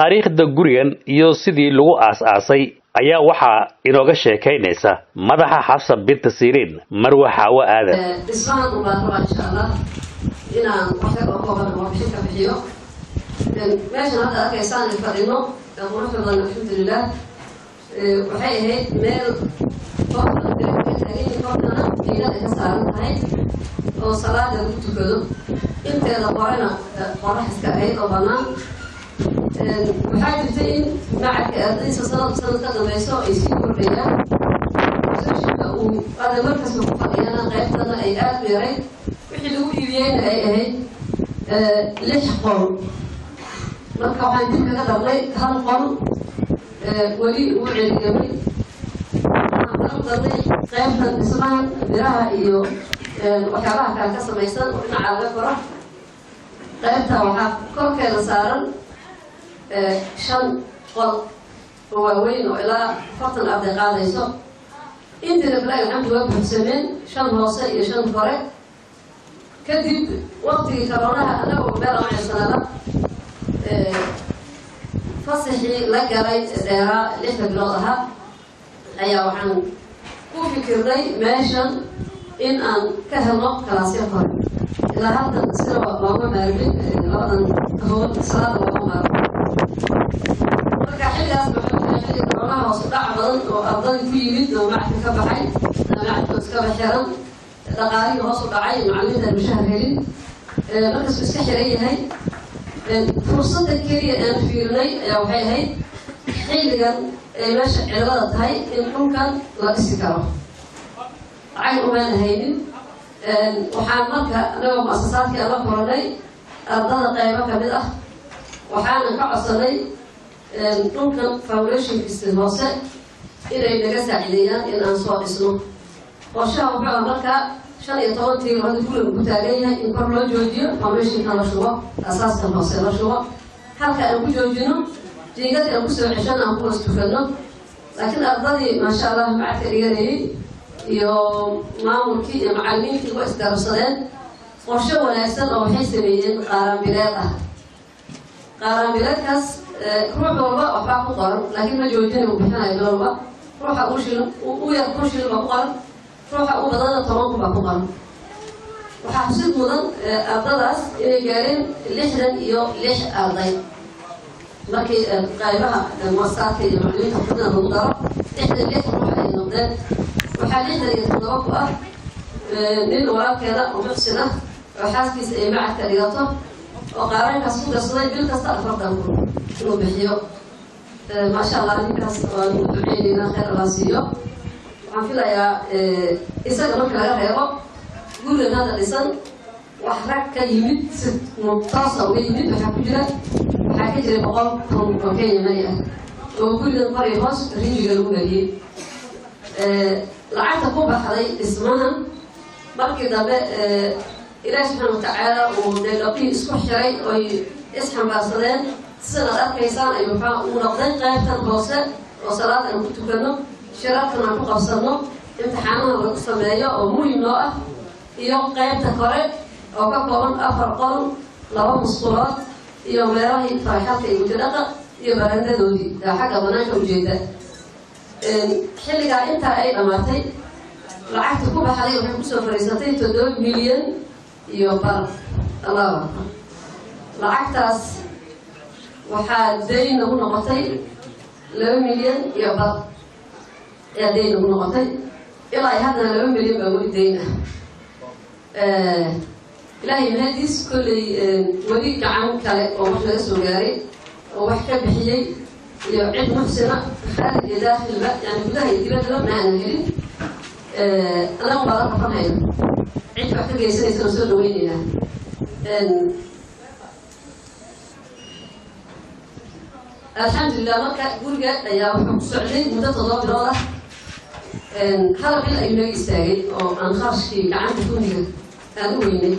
Taariikhda gurigan iyo sidii lagu aas-aasay ayaa waxaa inooga sheekaynaysa madaxa Xafsa Binta Siriin, Marwe Xaawo Aadan. Dhismahan un baan rabaa, insha Allah, inaan wax yar oo kooban warbixin ka bixiyo. Meeshan hadda arkaysaan ay fadhino ee quruxda badan, alxamdulilah, waxay ahayd meel taagan, korkana jiingad ay ka saaran tahay oo salaada lagu tukado. Inteeda qorena qorax iska ahayd oo bannaan. Waxaa jirta in macadka ardaydiisa sanad sanad ka dambayso ay sii kordhayaan, sashika uu arday markasta ku fadhiyana qaybtana ay aada u yarayd. Wixii lagu iibiyeyna ay ahayd lix qol. Marka waxaan dib kaga darnay hal qol, weli uu celigamay. Waxaan kaga darnay qaybtan dhismahan biraha iyo waxyaabaha kale ka samaysan oo dhinaca laga koro. Qaybta waxaa korkeeda saaran shan qol oo waaweyn oo ilaa 40 arday qaadayso. Intiina kale, alxamdu, waa buuxsameen, shan hoose iyo shan kore. Kadib waktigii karoonaha, anagoo meel aan ceysanada fasaxii la galay dheeraa 6da bilood ahaa, ayaa waxaan ku fikirnay meeshan in aan ka helno kalaasyo kore. Ilaa haddan sida looma maarmin, labadan hood salaada looma maarmin. Marka xilligaas waxaa xilli karoonaha hoos u dhac badan oo ardadii ku yimid oo macadka ka baxay, macadka iskaba xiran, dhaqaalihii hoos u dhacay, macallimiinta mushahar helin, markaasuu iska xiran yahay. Fursadda keliya aan fiirnay ayaa waxay ahayd xilligan ay meesha cilada tahay in dhulkan la dhisi karo. Lacag umaan haynin. Waxaan marka anagoo muasasaadkii aan la kulanay ardada qaybo kamid ah, waxaanan ka codsanay dhulkan foundationkiisa hoose inay naga saacideeyaan in aan soo dhisno. Qorshaha wuxuu ah markaa 15 tiir hadda guriga ku taagan yahay in kor loo joojiyo, foundationka la shubo, asaaskan hoose la shubo, halka aan ku joojino, jiingadii aan kusoo ceshano, aan ku hoos tukano. Laakiin ardadii, maasha Allah, macadka dhiganayay iyo maamulkii iyo macallimiintii waa isgarabsadeen. Qorshe wanaagsan oo waxay sameeyeen qaaraanbileed ah. Qaaraanbileedkaas ruux walba waxbaa ku qoran, laakiin ma joojina, uu bixinayo bil walba. Ruuxa uu shilin u yar 1000 shilin baa ku qoran, ruuxa u badanna 10,000 baa ku qoran. Waxaa xusid mudan ardadaas inay gaareen 66 arday. Markii qaybaha muasasaadka iyo macallimiinta xubnaha lagu daro, 66 ruux ay noqdeen. Waxaa 67 ku ah nin walaalkeeda oo muxsin ah oo xaaskiisa ay macadka dhigato oo qaaraankaas ku darsaday bil kasta 40,000 inuu bixiyo. Maasha Allah, ninkaas waan u duceyneynaa, khayr Allah siiyo. Waxaan filayaa isaga marka laga reebo, gurigan hadda dhisan wax rag ka yimid si toosa uga yimid waxaa ku jira, waxaa ka jiray 100,000 oo Kenya money ah oo gurigan kor iyo hoos rinjiga lagu mariyey. Lacagta ku baxday dhismahan markii dambe Ilaahi subxaana watacaala uu dee gabdhihii isku xiray oy isxambaarsadeen, sidan aad arkaysaan ay waxaa uu noqday qaybtan hoose oo salaad aan ku tukano, shirarkan aan ku qabsanno, imtixaanaha lagu sameeyo oo muhim noo ah, iyo qaybta kore oo ka kooban afar qol, laba musqulood iyo meelahii farxadka iyo wajidhaqa iyo barandadoodii xagga banaanka ujeeda. Xilligaa intaa ay dhammaatay, lacagta ku baxday waxay kusoo fariisatay 7.5 milyan. Allahu akbar! Lacagtaas waxaa dayn nagu noqotay 2.5 milyan ayaa dayn nagu noqotay. Ilaa ay haddana 2 milyan baa weli dayn ah. Ilaahay mahadiis, kolley weli gacan kale oo wax laga soo gaaray oo wax ka bixiyey iyo cid muxsina khaarij iyo daakhilba, yani gudaha iyo dibaddaba, ma aanan helin. Anagu baa la qabanhayna, cid wax ka geysanaysa oo soo dhaweynaynaa. Alxamdulilah, marka guriga ayaa wuxuu ku socday muddo 7 bilood ah. Hal bil ayuu naga istaagay oo aan kharashkii gacanta guriga aan u weynay.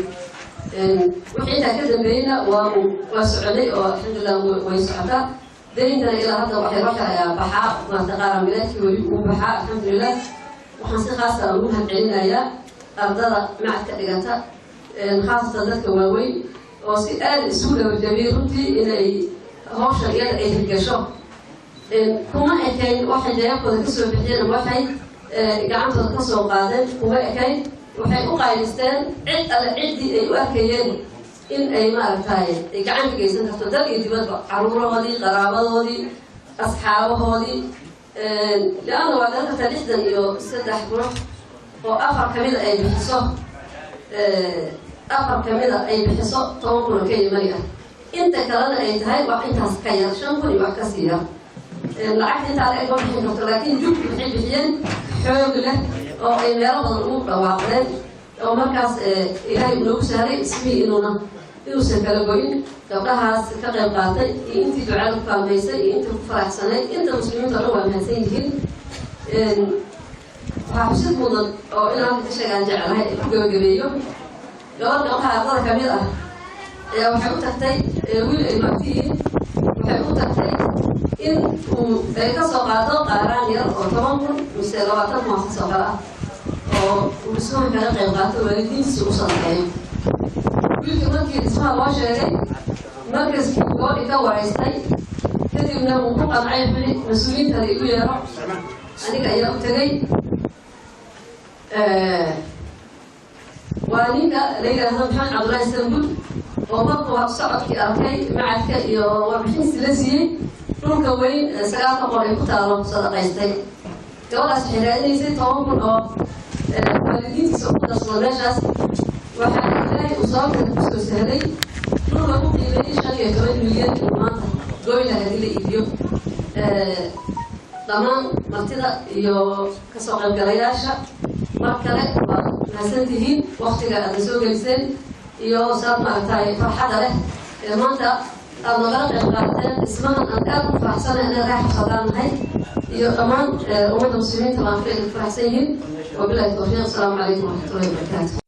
Wixii intaa ka dambeeyeyna waa soconay oo alxamdulilah way socotaa. Dayntana ilaa hadda waxay waxay ayaa baxaa maarta, qaaramileedkii weli uu baxaa, alxamdulilah. Waxaan si khaasa ugu mahad celinayaa ardada macadka dhigata, khaasatan dadka waaweyn oo si aada isugu dhawajabiyey runtii inay Hawshan iyada ay hirgasho kuma ekayn waxay jeebkooda kasoo bixiyeen ama waxay gacantooda kasoo qaadeen kuma ekayn. Waxay u qaylisteen cid alle ciddii ay u arkayeen in ay maaragtay ay gacan ka geysan karto, dal iyo dibadba, caruurahoodii, qaraabadoodii, asxaabahoodii. Leanna waa garan kartaa 63 ruux oo afar kamida ay bixiso, afar kamida ay bixiso 10,000 oo Kenya money ah, inta kalena ay tahay wax intaas ka yar, 5,000 iyo wax kasii yar. Lacagta intaa la eg ma bixin karto, laakiin jugdi waxay bixiyeen xoog leh oo ay meelo badan ugu dhawaaqdeen, oo markaas Ilaahay unoogu sahlay ismihii inuusan kala goyn. Gabdhahaas ka qayb qaatay iyo intii ducada ku kaalmaysay iyo intii ku faraxsanayd, inta muslimiinta o dhan waa mahadsan yihiin. Waxaa xusid mudan oo inaan halka ka sheegaan jeclahay ku gabagabeeyo, gabadh gabdhaha ardada kamid ah ayaa waxay u tagtay wiil ay maagtiyihiin. Waxay u tagtay in uu ay kasoo qaado qaaraan yar oo 10,000 mise 20,000 wax kasoo kale ah, oo uu dhismaha kaga qayb qaato, waalidiintiisa u sadaqeeyo. Wiilka markii dhismaha loo sheegay, markaskii gabadhii ka waraystay, kadibna wuu ku qancay. Xuli mas-uuliyiintada igu yeero, aniga ayaa u tegay. Waa ninka la yidhaahdo Maxamed Cabdullaahi Sambul, oo markuu socodkii arkay macadka iyo warbixintii la siiyey, dhulka weyn sagaalka qol ay ku taalo sadaqaystay. Gabadhaas waxay raadinaysay 10,000 oo waalidiintiisa ugu darsado meeshaas. Waxaa Ilaahay uu sababteeda kusoo sahlay dhul lagu qiimeeyey 15 milyan inuu maanta gooyla hadii la iibiyo. Dhammaan martida iyo kasoo qaybgalayaasha, mar kale waa mahadsan tihiin waktiga aadna soo geliseen iyo saad maaragtay farxadda leh ee maanta aada nogala qayb qaadateen dhismahan. Aan aada u faraxsana inaan reer Xabsadaan nahay iyo dhammaan ummadda muslimiinta baan ku faraxsan yihiin. Wabilahi tawfiiq. Asalaamu calaykum waraxmatullahi wabarakaatu.